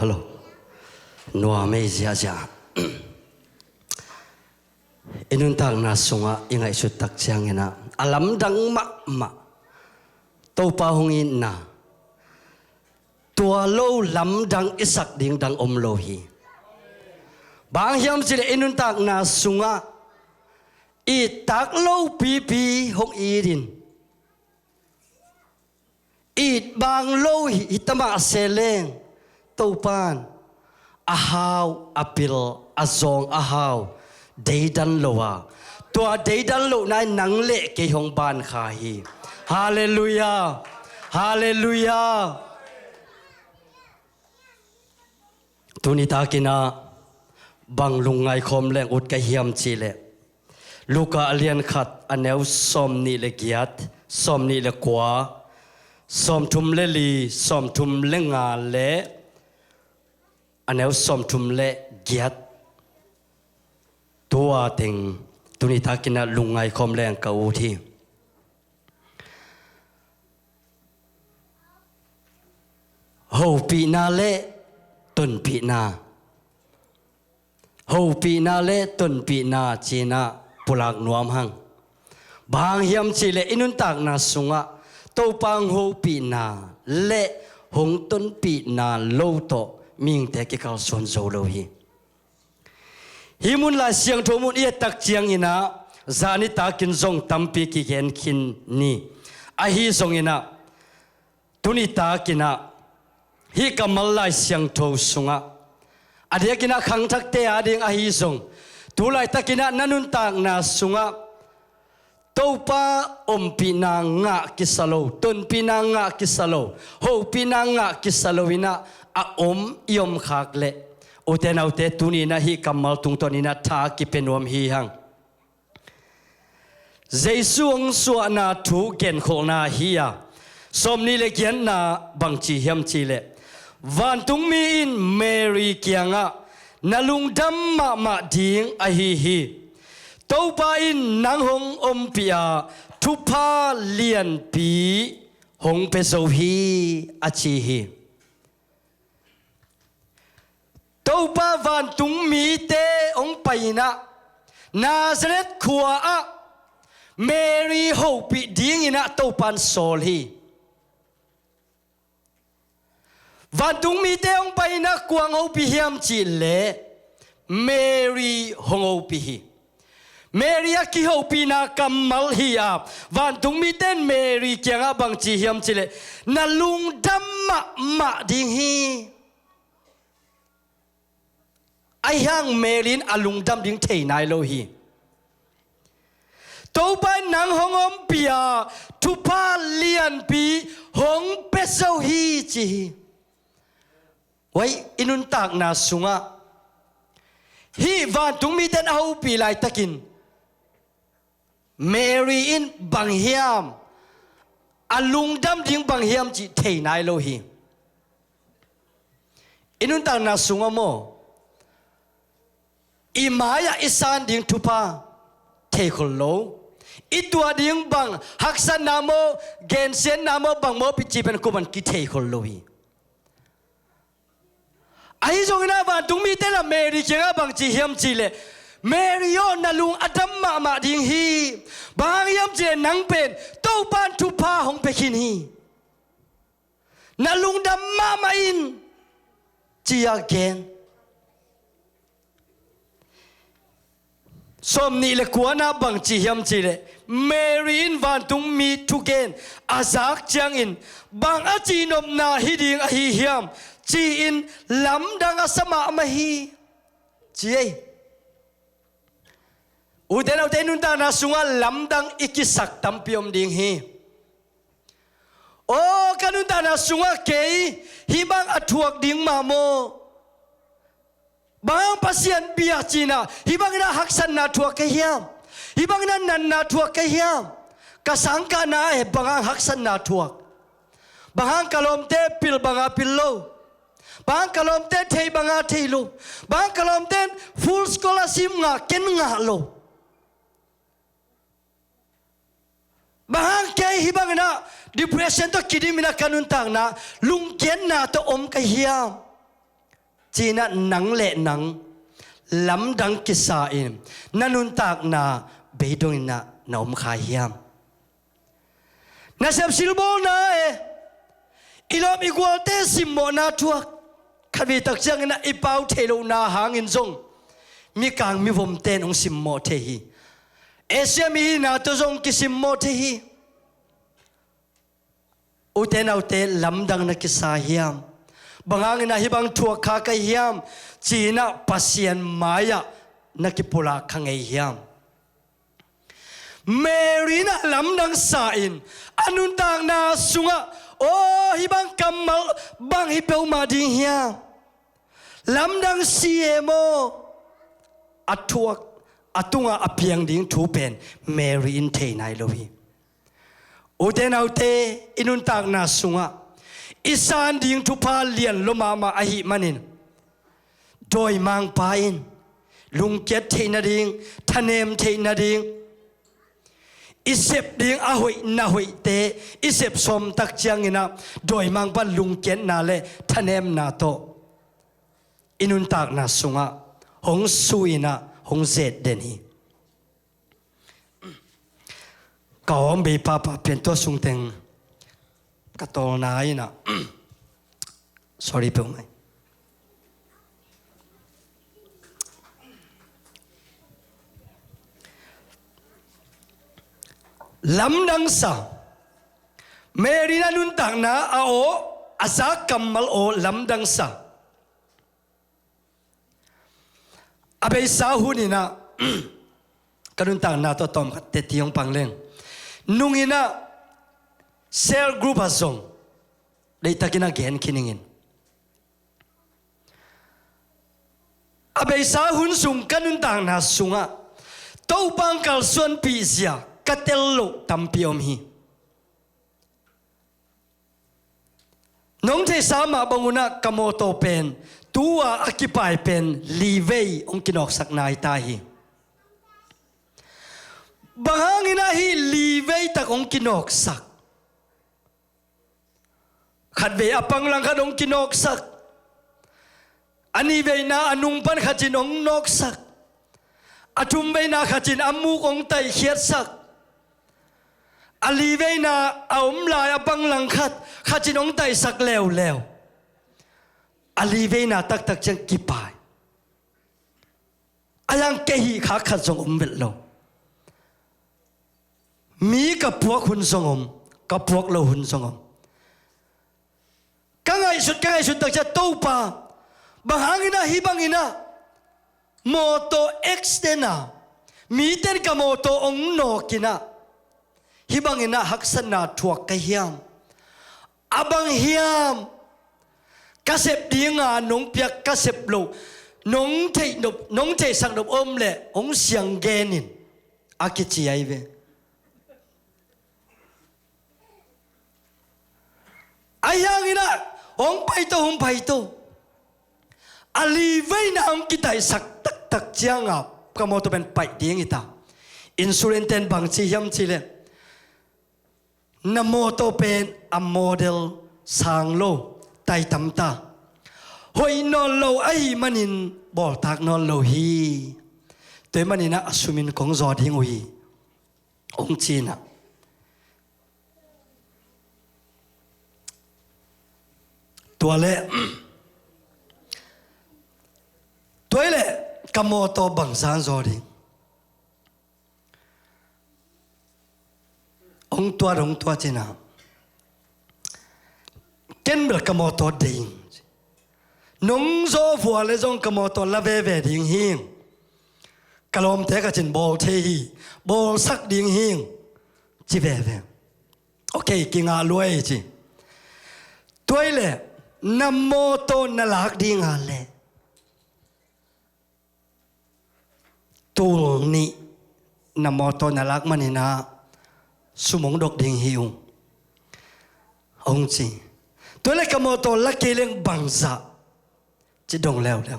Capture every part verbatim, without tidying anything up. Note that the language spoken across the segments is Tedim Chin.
Hello. Nuam ei ziahziah. I nuntakna sungah i ngaihsut tak ciangin ah a lamdang mahmah Topa hong itna, tua lo lamdang i sak ding dang om lo hi. Bang hang hiam cih leh i nuntakna sungah it tak lo pipi hong it in, it bang lo hi, hi ta mah se leng Topa'n a hau, a pil, a zawng, a hau deidan lo a, tua deidan lohna in nang le kei hong ban kha hi. Halleluiah. Halleluiah. Tuni takin ah bang lungngai khawm leng ut ka hiam cih leh, Luka a lian khat, a neu sawmnih le giat, sawmnih le kua, sawmthum le li, sawmthum le nga le a neu sawmthum le giat. Tua teng tuni takin ah lungngai khawm leng ka ut hi. Hopihna le tonpihna. Hopihna le tonpihna ci-in ah pulak nuam hang. Bang hang hiam cih leh i nuntakna sungah Topa hong hopihna le hong tonpihna lo tawh mihingte kikalsuan zo lo hi. Hih mun Lai Siangtho mun i et tak ciangin ah zani takin zong tampi kigen khin ni. Ahi zongin ah tuni takin ah hih kammal Lai Siangtho sungah a diakin ah khangthakte ading ahi zong, tu laitakin ah na nuntakna sungah Topa ompihna ngah kisa lo, tonpihna ngah kisa lo, hopihna ngah kisa lo in ah a om i om khak leh, ute naute, tuni in ah hih kammal tungtawn in ah tha kipia nuam hi hang. Jesu hong suahna thu genkholhna hi a, sawmnih le giatna bang ci hiam cih leh, vantungmi in Mary kiangah, "Na lungdam mahmah ding ahi hi. Topa in nang hong ompih a, thupha lianpi hong pia zo hi," a ci hi. Topa vantungmite hong pai in ah Nazareth khua ah Mary hopih dingin ah Topa'n sawl hi. Vantungmite hong pai in ah kua hong hopih hiam cih leh Mary hong hopih hi. Mary a kihopihna kammal hi a, vantungmite in Mary kiangah bang ci hiam cih leh, "Na lungdam mahmah ding hi." Ahi hang Mary in a lungdam ding thei nai lo hi. "Topa in nang hong ompih a, thupha lianpi hong pia zo hi," ci hi. Huai, i nuntakna sungah hih vantungmite in a hopih laitakin Mary in bang hiam, a lungdam ding bang hiam cih thei nai lo hi. I nuntakna sungah maw, i mai-ah i san ding thupha theikhol lo. I tuah ding bang haksatna maw, gensiatna maw, bang maw, pi cih pen kuaman kitheikhol lo hi. Ahi zongin ah vantungmite in ah Mary kiangah bang ci hiam cih leh, "Mary aw, na lung a dam mahmah ding hi. Bang hang hiam cih leh nang pen Topa'n thupha hong pia khin hi. Na lungdam mahmah in," ci-a gen. Sawmnih le kuana bang ci hiam cih leh, Mary in vantungmi thugen a zak ciangin, "Bang a cihnopna hi ding ahi hiam?" ci-in lamdang a sa mahmah hi, ci ei. Ute naute, i nuntakna sungah lamdang i kisak tampi om ding hi. Aw, ka nuntakna sungah kei hih bang a thuak ding mah maw? Bang hang Pasian bia cihna, hih bangin ah haksatna thuak ka hiam? Hih bangin ah natna thuak ka hiam? Ka sangkahna ah bang hang haksatna thuak? Bang hang ka lawmte pil banga pil lo? Bang hang ka lawmte thei banga thei lo? Bang hang ka lawmte full scholarship ngah, ken ngah lo? Bang hang kei hih bangin ah depression tawh kidim in ah ka nuntakna, lungkiatna tawh om ka hiam? ci-in ah nang le nang lamdang kisa in na nuntakna beidong in ah na om kha hiam? Nasep silbawlna e, i lawm i gualte simmawhna thuak. Khatvei tak ciangin ah i pau theih lohna hangin zong mikang mivomte in hong simmawh thei hi. Asia mihingna tawh zong kisimmawh thei hi. Ute naute, lamdang na kisa hiam? Bang hangin ah hih bang thuak kha ka hi hiam? Ci-in ah Pasian mai-ah na kipulak kha ngei hiam? Mary in ah lamdang sa in a nuntakna sungah, aw, hih bang kammal bang hi peuhmah ding hiam? Lamdang si e maw? A thuak, a tungah a piang ding thu pen Mary in thei nai lo hi. Ute naute, i nuntakna sungah i san ding thupha lian lua mahmah ahih manin dawimangpa in lungkiat theih nading, thanem theih nading, i sep ding a hoih na hoihte i sep sawm tak ciangin ah dawimangpa lungkiatna le thanemna tawh i nuntakna sungah hong su in ah hong zet den hi. Ka awm bei papa pian tua sungteng ka tawlna in ah, sorry peuhmah. Lamdang sa. Mary in a nuntakna a aw, a za kammal aw lamdang sa. A beisa hun in ah ka nuntakna tawh tawmkhat teti hong pang leng, nung in ah cell group ah zong deihtakin a gen khin ing in. A beisa hun sung ka nuntakna sungah Topa hong kalsuanpih zia ka tel loh tampi om hi. Nong theihsa mah bang un ah ka mawtaw pen tu-a a kipai pen livei hong kinawksak nai ta hi. Bang hangin ah hih livei tak hong kinawksak? Khatvei a pang langkhat hong kinawksak. A nihveina a nung pan khatin hong nawksak. A thumveina khatin a muk hong taihkhiatsak. A liveina a om lai a pang langkhat khatin hong taihsak leuleu. A liveina taktak ciang kipai. A yang kei hih kha khat zong om vet lo. Mi ka puak hun zong om, ka puak lo hun zong om. Ka ngaihsut, ka ngaihsut takcia Topa, bang hangin ah hih bangin ah mawtaw accident a miten ka mawtaw ong nawk in ah hih bangin ah haksatna thuak ka hiam? A bang hiam? Ka sep dinga nong piak ka sep loh nong theih nop, nong theihsak nop om leh hong siang gen in, a kici ahi ve. Ahi hangin ah hong paito, hong paito. A liveina hong kitaihsak taktak cianga ka mawtaw pen paih ding hi ta. Insurance ten bang ci hiam cih leh, na mawtaw pen a model sang lo, taitam ta. Hoih nawn lo ahih manin bawltak nawn lo hi. Tua ahih manin ah a sumin kong zaw ding uh hi, hong ci in ah. Tua leh, tua hi leh ka mawtaw bangzah zaw ding? Hong tuat, hong tuat in ah, ken bel ka mawtaw deih ing. Nong zaw vua leh zong ka mawtaw la veve ding hi ing. Ka lawmte khat in bawl thei hi, bawlsak ding hi ing, ci veve. Ok, kingah lua ei ci. Tua hi leh na mawtaw na lak dinga leh tul nih na mawtaw na lak manin ah sum hong dok ding hi ung, hong ci. Tua leh ka mawtaw la kei leng bangzah, ci dong leuleu.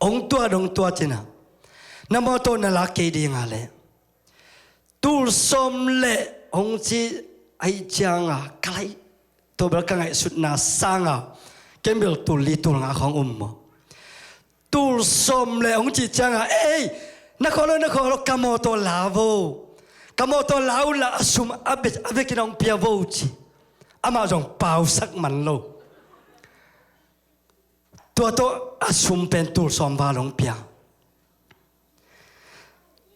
Hong tuat, hong tuat in ah, na mawtaw na lak kei dinga leh tul sawm leh, hong ci, ahih cianga ka laih, tua bel ka ngaihsutna sanga Ken bel tul li tul nga khawng um maw? Tul sawm le hong cih cianga, "Ei, na khawh lo, na khawh lo, ka mawtaw la vo. Ka mawtaw la unla a sum a bek, a bekin hong pia vo," ci. Amah zong pausak man lo. Tua tawh a sum pen tul sawm val hong pia.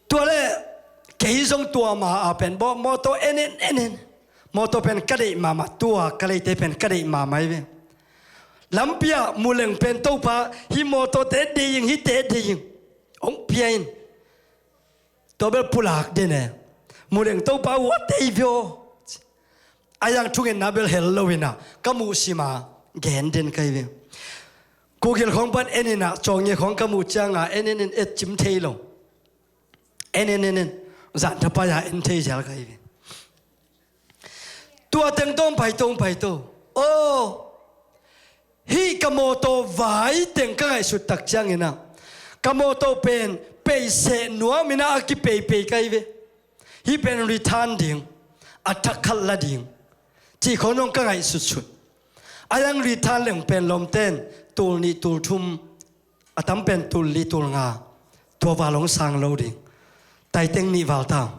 Tua le kei zong tua ma a pen bawh mawtaw en en en en. Mawtaw pen ka deih mahmah, tua ka leite pen ka deih mahmah hi ve. Lampi ah muleng pen, "Topa, hih mawtawte deih ing, hihte deih ing," hong pia in. Tua bel pulak den e. Muleng, "Topa, hua tei vio." A yang thungetna bel hel lo inah ka muh sima gen den ka hi ve. Kugil khawng pan en inah, Chawnge khawng ka muh cianga en en en, et cim thei lo. En en en en, zan thapai-a en thei zel ka hi ve. Tua teng tawh hong pai to, hong pai to. Aw, hih ka mawtaw vai teng ka ngaihsut tak cianginah, ka mawtaw pen peiseh nuam inah a kipeipei ka hi ve. Hih pen return ding, a thak khat la ding cih khawng zong ka ngaihsutsut. A yang return leng pen lawmten tul nih tul thum, a tam pen tul li tul nga, tua val hong sang lo ding. Taiteng nih val ta.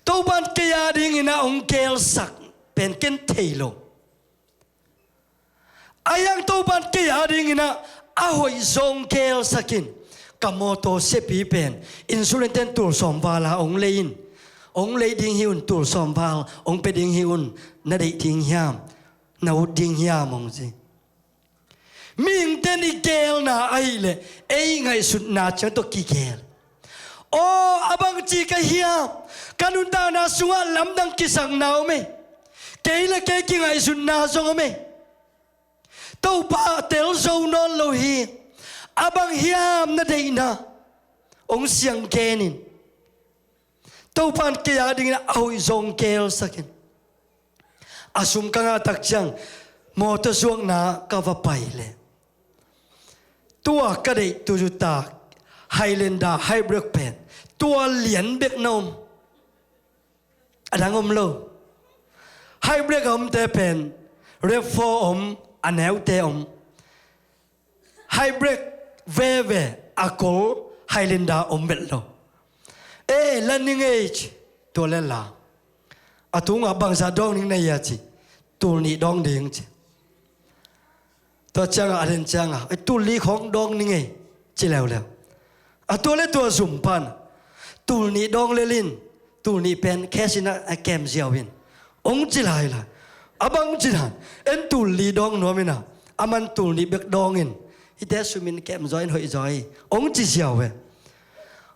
Topan kei a dinginah hong gelsak pen ken thei lo. A yang Topan kei a dinginah a hoih zong gelsak in, ka mawtaw siapi pen insurance ten tul sawm vala hong lei in, hong lei ding hi un, tul sawm val hong pia ding hi un, na deih ding hiam, na ut ding hiam, hong ci. Mihingten i gelna ahileh ei ngaihsutna ciang tawh kigel. Aw, a bangci ka hiam? Ka nuntakna sungah lamdang kisakna om e. Kei le kei kingaihsutna zong om e. Topa tel zo nawn lo hi. A bang hiam na deihna? Hong siang gen in. Topan kei a dingin a hoih zong gelsak in. A sum ka ngah tak ciang mawtaw zuakna ka va pai leh, tua ka deih Toyota Highlander hybrid pen tua lian bek na om. A dang om lo. Hybrid a omte pen RAV four om, a neute om. Hybrid veve a kol Highlander om bel lo. E, la ning ei ci, tua le la. A tungah bangzah dawng ning na hia ci, tul nih dawng ding ci. Tua ciangah a den ciangah, "Ei, tul li khawng dawng ning ei," ci leuleu. A tua le tua zum pan, "Tul nih dawng lel in, tul nih pen cash in a kem ziau in," hong ci lailai. A bang ci dan, "En tul li dawng nuam inah, a man tul nih bek dawng in, hihte sum in kem zaw in hoih zaw hi," hong ci ziau ve.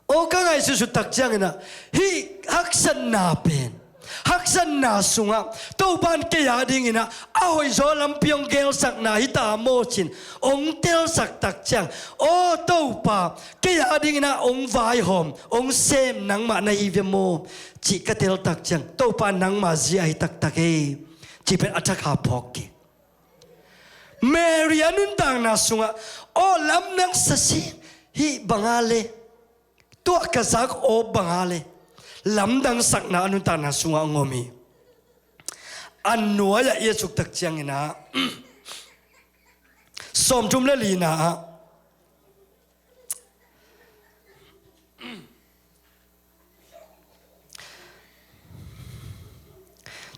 Aw, ka ngaihsutsut tak cianginah hih haksatna pen, haksatna sungah Topan kei a dinginah a hoihzaw lampi hong gelsakna hi ta maw cin hong telsak tak ciang, "Aw Topa, kei a dinginah hong vaihawm, hong sem nangmah na hi ve maw?" cih ka tel tak ciang, "Topa, nangmah zia ahi taktak ei," cih pen a thakha phawk kik. Mary a nuntakna sungah, aw, lamdang sa sin, hih banga le, tua ka zak aw banga le, lamdang sakna a nuntakna sungah a ngom hi. A nuai-ah i a suk tak cianginah, sawmthum le lina ah,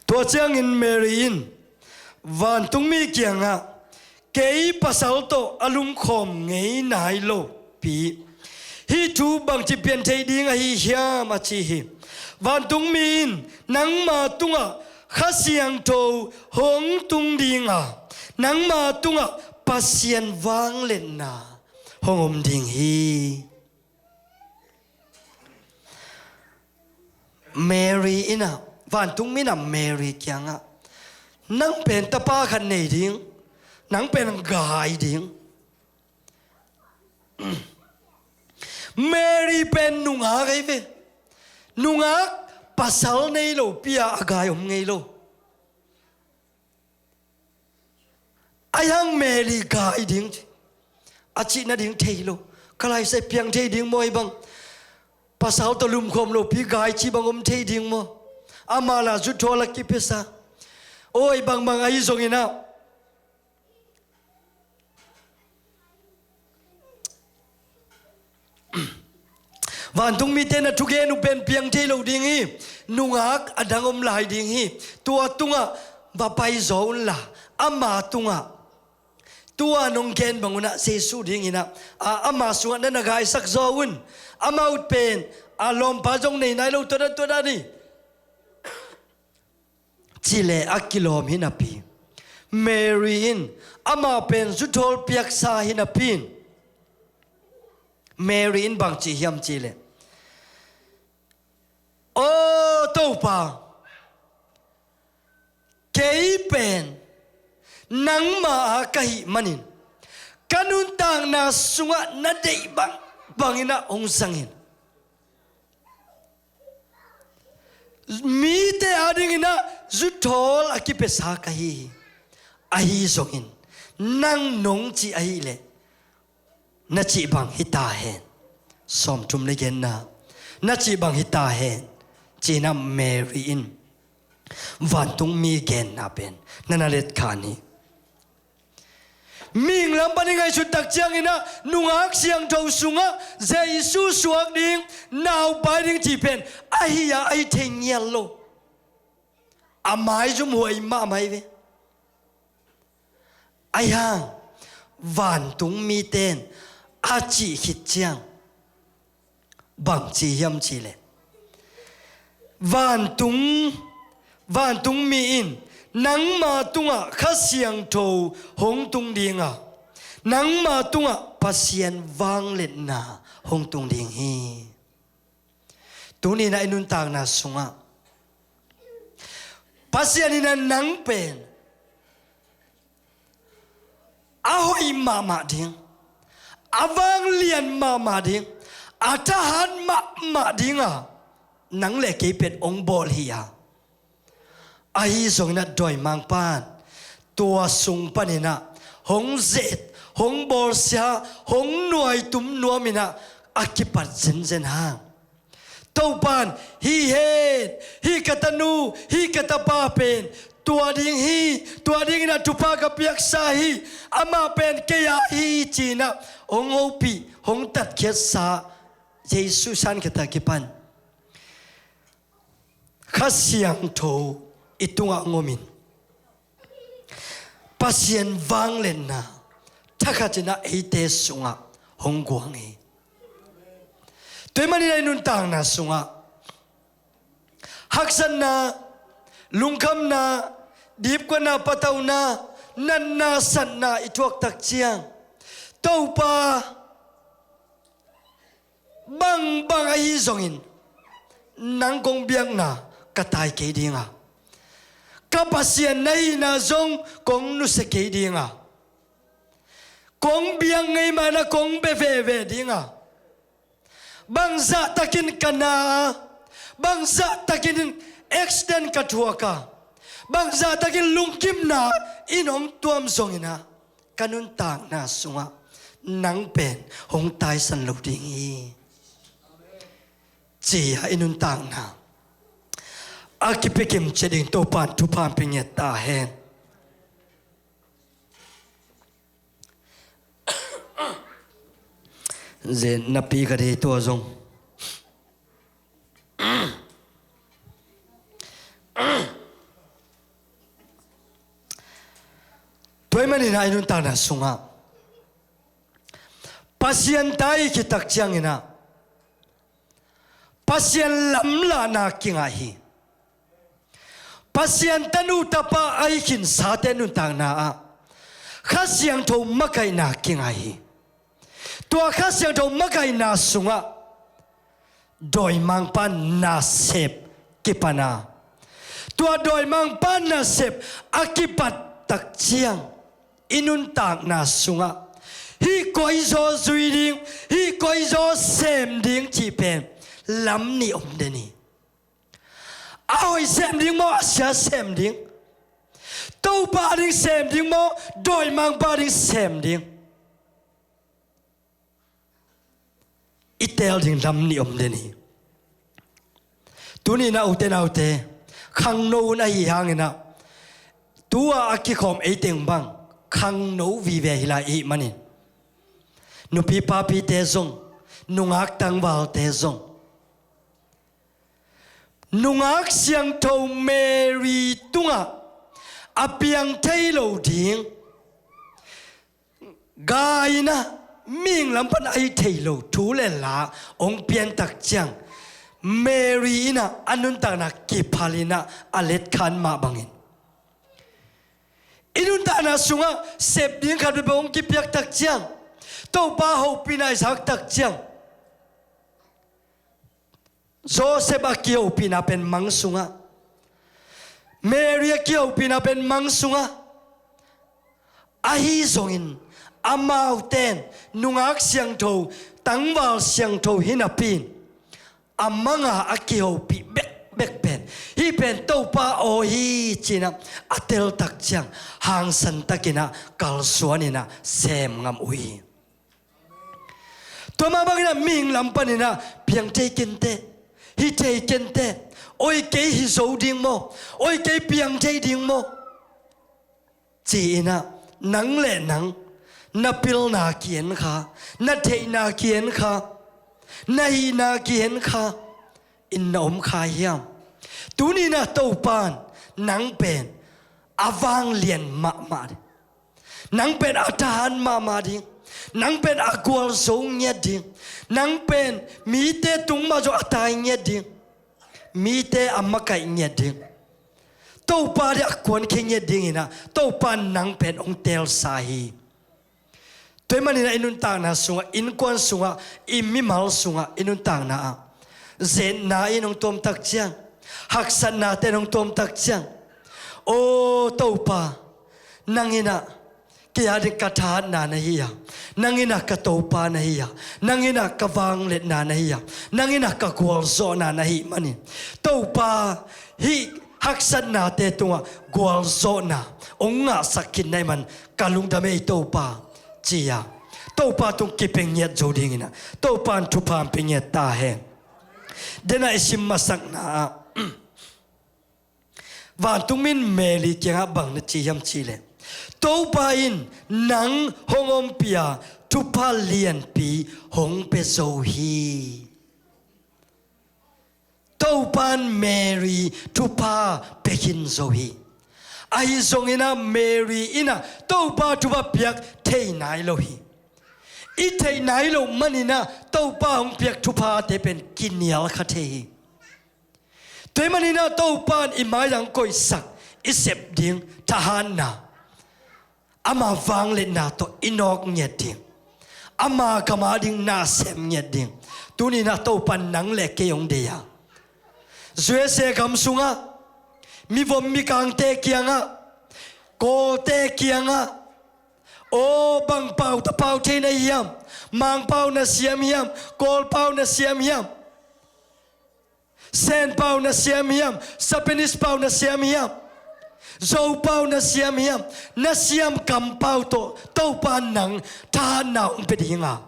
tua ciangin Mary in vantungmi kiangah, "Kei pasal tawh a lumkhawm ngei nai lo pi, hih thu bangci pian thei ding ahi hiam?" a ci hi. Vantungmi in, "Nangma tungah Kha Siangtho hong tung ding a, nangma tungah Pasian vangliatna hong om ding hi." Mary inah, vantungmi inah Mary kiangah, "Nang pen tapa khat nei ding, nang pen gai ding." Mary pen nungak ahi ve. Nungak, pasal nei lo pi-a a gai om ngei lo. Ahi hang Mary gai ding ci, a cih nading thei lo. Ka lai sai piang thei ding maw, ahi bang? Pasal tawh lumkhawm lopi gai cih bang om thei ding maw? Ama la zuthawl a kipiasa. Aw, ahi bangbang ahi zonginah, Vantung mite na thugen uh pen piang thei lo ding hi. Nungak a dang om lai ding hi. Tua tungah va pai zaw unla, ama tungah, tua nong gen bang unah Jesu dinginah, a, ama sungah na na gaisak zaw un. Amau pen a lawmpa zong nei nai lo tuadat tuadat hi. Cileh a kilawm hi napi, Mary in ama pen zuthawl piaksa hi napi in, Mary in bang ci hiam cileh, "Aw Topa, kei pen nangma a ka hih manin ka nuntakna sungah na deih bang banginah hong zangin. Mite adinginah zuthawl a kipiasa ka hi hi. Ahi zongin nang nong cih ahileh na cih bang hi ta hen." Sawmthum le genna, "Na cih bang hi ta hen," cinah Mary in vantung mi genna pen na na letkhan hi. Mihing lam pan i ngaihsut tak cianginah nungak siangtho sungah Jesu suak ding, naupai ding cih pen ahi a, ahi thei ngial lo. A maizum huai mahmah hi ve. Ahi hang vantung mite in a cih khit ciang bang ci hiam cileh, vantung, vantung mi in nangma tungah Kha Siangtho hong tung dinga, nangma tungah Pasian vangliatna hong tung ding hi. Tuninah i nuntakna sungah Pasian inah nang pen a hoih mahmah ding, a vanglian mahmah ding, a thahat mahmah dinga nang le kei pen hong bawl hi a. Ahi zonginah dawimangpa in tua sung paninah hong zet, hong bawlsia, hong nuaitum nuaminah a kipat zenzen hang Topa in, "Hih hen, hih ka tanu, hih ka tapa pen tua ding hi, tua dinginah thupha ka piaksa hi, amah pen kei a hi," cinah hong hopih, hong tatkhiatsa Jesu san khata kipan Kha Siangtho i tungah hong omin Pasian vangliatna thakhatinah eite sungah hong guang hi. Tua ahih maninah i nuntakna sungah haksatna, lungkhamna, dipkuatna, patauna, natna, satna i thuak tak ciang, Topa, bangbang ahi zongin nang kong biakna ka tai kei dinga, ka Pasian na hihna zong kong nusia kei dinga, kong biak ngei mahna kong bia veve dinga, bangzahtakin ka na a, bangzahtakin accident ka thuak a, bangzahtakin lungkimna in hong tuam zonginah ka nuntakna sungah nang pen hong taisan lo ding hi, ci-a i nuntakna a kipikim ciat ding Topa in thupha hong pia ngiat ta hen. Zen napi ka dei tua zong. Tua ahih maninah i nuntakna sungah Pasian ta i khit tak cianginah Pasian lamlahna kingai hi. Pasian tanu tapa ahi khinsate nuntakna ah Kha Siangtho makaihna kingai hi. Tua Kha Siangtho makaihna sungah dawimangpa nasep kipan a, tua dawimangpa nasep a kipat tak ciang i nuntakna sungah hih koizaw zui ding, hih koizaw sem ding cih pen lam nih om den hi. A hoih sem ding maw, a sia sem ding? Topa ding sem ding maw, dawimangpa ding sem ding? I teel ding lam nih om den hi. Tuninah ute naute, khangno hun ahi hanginah tua a kikhawm eiteng bang khangno vive hi lai i hih manin, nupi papite zong, nungak tangvalte zong, Nungak siangtho Mary tungah a piang thei lo ding, gai in ah mihing lam pan a hi thei lo thu le la hong piantak ciang, Mary in ah a nuntakna kiphal in ah a letkhan mah bangin, i nuntakna sungah sep ding khat peuhpeuh hong kipiaktak ciang, Topa hopihna i zaktak ciang, Joseph a kihopihna pen mang sungah, Mary a kihopihna pen mang sungah, ahi zongin amaute in nungak siangtho, tangval siangtho hi napi in, a manga a kihopih bekbek pen, hih pen Topa aw hi ci-in ah a teltak ciang, hangsan takin ah kalsuan in ah sem ngam uh hi. Tua mah bangin ah mihing lam panin ah piang thei kei inteh, hi thei kei inteh, oi kei hi zo ding maw, oi kei piang thei ding maw, ci-in ah nang le nang na pilna ki-en kha, na theihna ki-en kha, na hihna ki-en kha in na om kha hiam? Tuni in ah Topa in nang pen a vanglian mahmah ding, nang pen a thahat mahmah ding, nang pen a gualzo ngiat ding, nang pen mite tung mah zong a tai ngiat ding, mite a makaih ngiat ding, Topa ding a kuankhia ngiat dingin ah Topa in nang pen hong teelsa hi. Tua ahih manin ah i nuntakna sungah, innkuan sungah, i mimal sungah, i nuntakna ah zetna in hong tuamtak ciang, haksatnate in hong tuamtak ciang, aw Topa, nang in ah kei a ding ka thahatna na hi a, nang in ah ka Topa na hi a, nang in ah ka vangliatna na hi a, nang in ah ka gualzawhna na hih manin, Topa, hih haksatnate tungah gualzawhna hong ngahsak khin na hih man ka lungdam ei Topa, ci-a Topa tung kipia ngiat zo dingin ah Topa in thupha hong pia ngiat ta hen. Dena i sim masakna ah, vantung mi in Mary kiangah bang na ci hiam cih leh, Topa in nang hong ompih a, thupha lianpi hong pia zo hi. Topa in Mary thupha pia khin zo hi. Ahi zongin ah Mary in ah Topa thupha piak thei nai lo hi. I theih nai loh manin ah Topa hong piak thuphate pen kinial kha thei hi. Tua ahih manin ah Topa in i mai-ah hong koihsak, i sep ding thahatna, ama vangliatna tawh i nawk ngiat ding, ama gam a ding na sem ngiat ding, tuni in ah Topa in nang le kei hong deih a, U S A gam sungah mivom mikangte kiangah, Kawlte kiangah, aw, bang pau tawh pau thei na hi hiam? Mang pau na siam hiam? Kawl pau na siam hiam? Sen pau na siam hiam? Japanese pau na siam hiam? Zo pau na siam hiam? Na siam kam pau tawh Topa in nang thahatna hong pia ding a,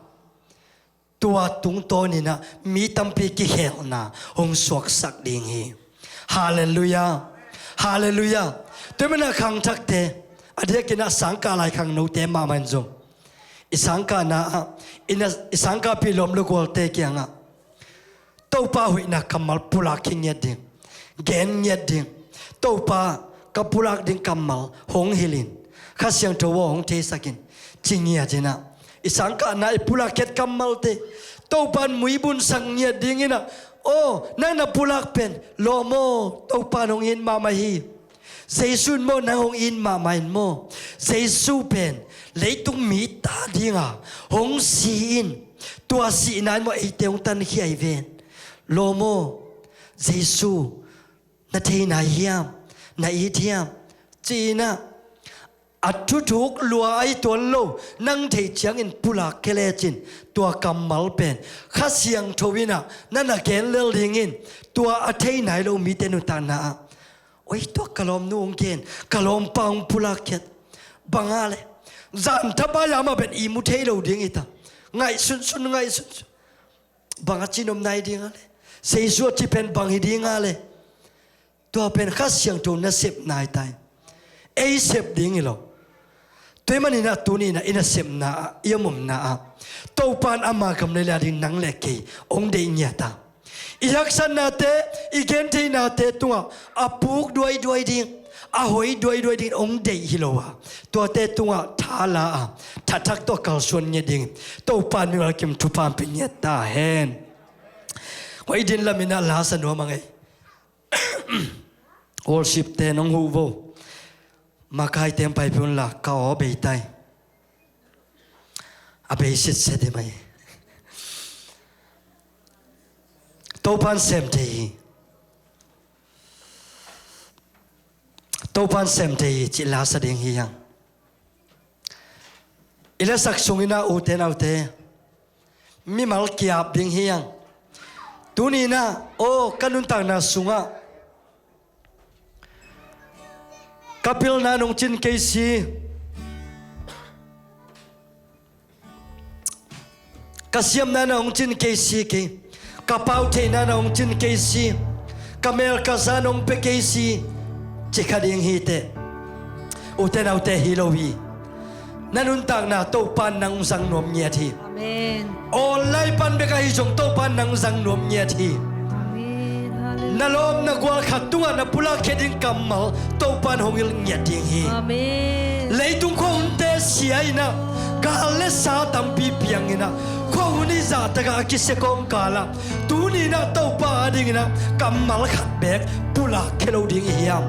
tua tungtawnin ah mi tampi kikhelna hong suaksak ding hi. Halleluiah. Halleluiah. Tua ahih manin ah khangthakte, a diakin ah sangkah lai khangnote mahmah in zong, i sangkahna ah, i na, i sangkahpih lawm le gualte kiangah Topa hoihna kammal pulak khin ngiat ding, gen ngiat ding. Topa, ka pulak ding kammal hong hilh in, Kha Siangtho aw hong theisak in, ci ngiat in ah, i sangkahna i pulak khiat kammalte Topa in muibunsak ngiat dingin ah, aw, nang na pulak pen lawm aw, Topa in hong it mahmah hi. Jesu in maw, nang hong it mahmah in maw. Jesu pen leitung mite ading a hong si in, tua sihna in maw eite hong tankhia hi ven. Lawm aw, Jesu na thei nai hiam, na it hiam, ci-in ah, a thuthuk lua ahi tuan lo, nang theih ciangin pulak khia lecin, tua kammal pen Kha Siangtho in ah na na gen lel dingin, tua a thei nai lo mite nuntakna ah, oi, tua ka lawmnu hong gen, ka lawmpa hong pulak khiat, bang a leh, zan thapai a mah pen i mu thei lo ding hi ta, ngaihsunsun, ngaihsunsun. Bang a cih nop nai ding a leh, Jesu a cih pen bang hi ding a leh. Tua pen Kha Siangtho nasepna hi ta hi. Ei sep ding hi lo. Tua ahih manin ah tuni in ah i nasepna ah, i om omna ah, Topa in ama gam le lei a ding nang le kei hong deih ngiat a, I haksatnate, i gentheihnate tungah a puk duaiduai ding, a hoi duaiduai ding hong deih hi lo a, tuate tungah tha la a, thathak tawh kalsuan ngiat ding Topa in mimal kim thupha hong pia ngiat ta hen. Koi din lamin ah la sa nuam a ngei. Worship te nong huh vo. Makai te hong pai pih un la, ka aw bei tai. A bei sitset hi mai. Topa in sem thei hi. Topa in sem thei hi cih la sa ding hi hang. I lasak sungin ah, ute naute, mimal ki-ap ding hi hang. Tuni in ah, aw, ka nuntakna sungah ka pilna in hong cin kei si, ka siamna in hong cin kei si kei, ka pautheihna in hong cin kei si, ka mel ka za in hong pia kei si, ci kha ding hi teh. Ute naute, hi lo hi. Na nuntakna Topa in nang zang nuam ngiat hi. Amen. Online pan bek ahi zong Topa in nang zang nuam ngiat hi. Amen. Hallelujah. Na lawm na gual khat tungah na pulak khia ding kammal Topa in hong hilh ngiat ding hi. Amen. Leitung khuahunte sia in ah, gal le sa tampi piang in ah, khuahun i zahtak a a kisia kawmkal ah, tuni in ah Topa ading in ah kammal khat bek pulak khia lo ding i hiam?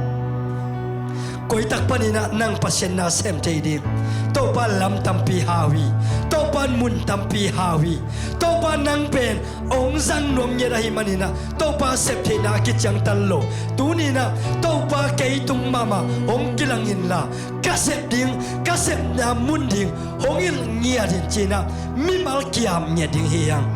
Koi tak panin ah nang Pasian na sem thei ding? Topa lam tampi hau hi. Topa mun tampi hau hi. Topa nang pen hong zang nuam ngiat ahih manin ah Topa sep theihna a kiciangtan lo. Tuni in ah Topa kei tung mahmah hong kilang inla, ka sep ding, ka sepna mun ding hong hilh ngiat in ci in ah mimal ki-ap ngiat ding hi hang.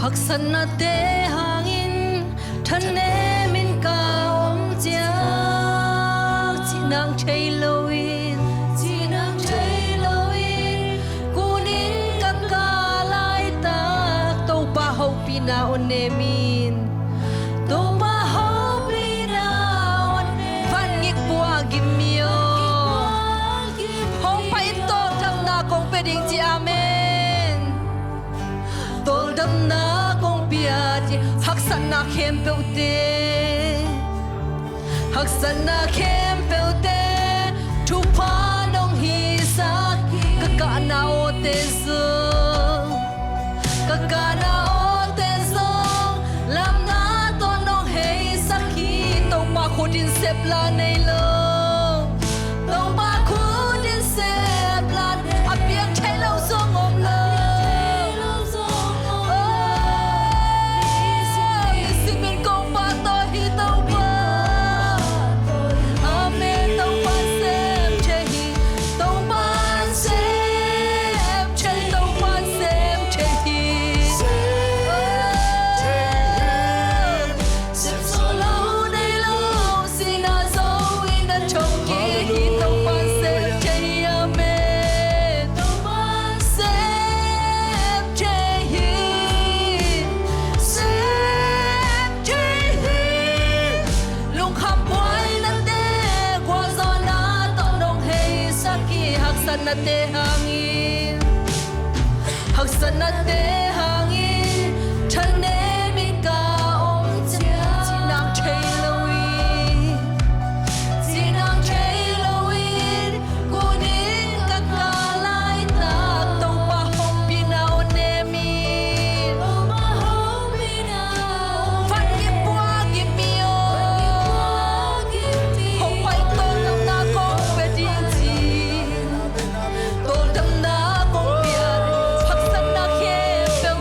Haksatnate hangin thanem in ka om ciang, cihnang thei loin, cihnang thei loin, kunin ka kah laitak Topa hopihna aw nem in. Topa hopihna aw nem in. Van ngik pua gim mi aw. Hong pai in tawldamna kong pia ding ci. Amen. Tawldamna kong pia ding. Haksatna khempeuhte, haksatna khempeuhte thupha nong hisak hi. Ka kahna awte zong, ka kahna awte zong lamna tawh nong heisak hi. Topa khut in sep la nei lo. Topa khut in sep la, a piang thei lo zong om lo. Oh, i simin kong pahtawi hi Topa. Amen. Topa sem thei hi. Topa sem thei, Topa sem thei hi. Sem zo lo nei lo, sihna zo in a thong kik hi. Topa sem thei hi. Amen. Topa sem thei hi. Sem thei hi. Lungkham buainate gualzawhna tawh nong heisak hi. Haksatnate hangin, haksatnate hangin thanem in ka om ciang, cihnang thei loin, cihnang thei loin, kunin ka kah laitak Topa hopihna aw nem in. Van ngik pua gim mi aw. Hong pai tawldamna kong pia ding ci. Tawldamna kong pia ding. Haksatna khempeuh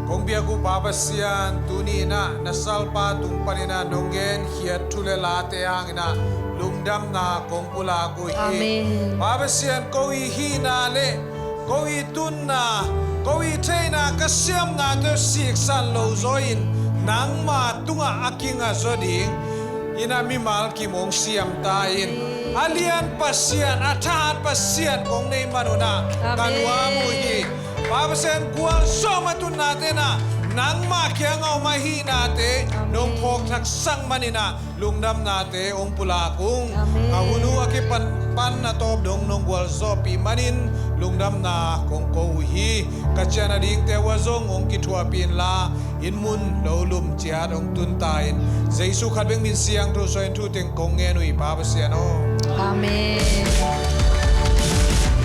Kong biak uh Pa Pasian, tuni in ah na salpa tung panin ah nong genkhiat thu le late hangin ah lungdamna kong pulak uh hi. Amen. Pa Pasian, ko i hihna le ko i tunna, ko i theihna, ka siamnate siksan lo zaw in nangma tungah a kinga zaw ding in ah mimal kim hong siam ta in. A lian Pasian, a thahat Pasian kong nei man un ah ka nuam uh hi. Pa Pasian, gualzawh a tunnate in ah nangma kiang a om ahihnate nong phawkthak sak manin ah lungdamnate hong pulak ung. Amen. Ka hun uh a kipan pan a tawp dong nong gualzawhpih manin lungdamna kong ko uh hi. Ka cian a dingte uh a zong hong kithuahpih inla, inn mun lo lum ciat hong tun ta in. Jesu khat bek min siangtho suahin thu teng kong ngen uh hi Pa Pasian aw. Amen.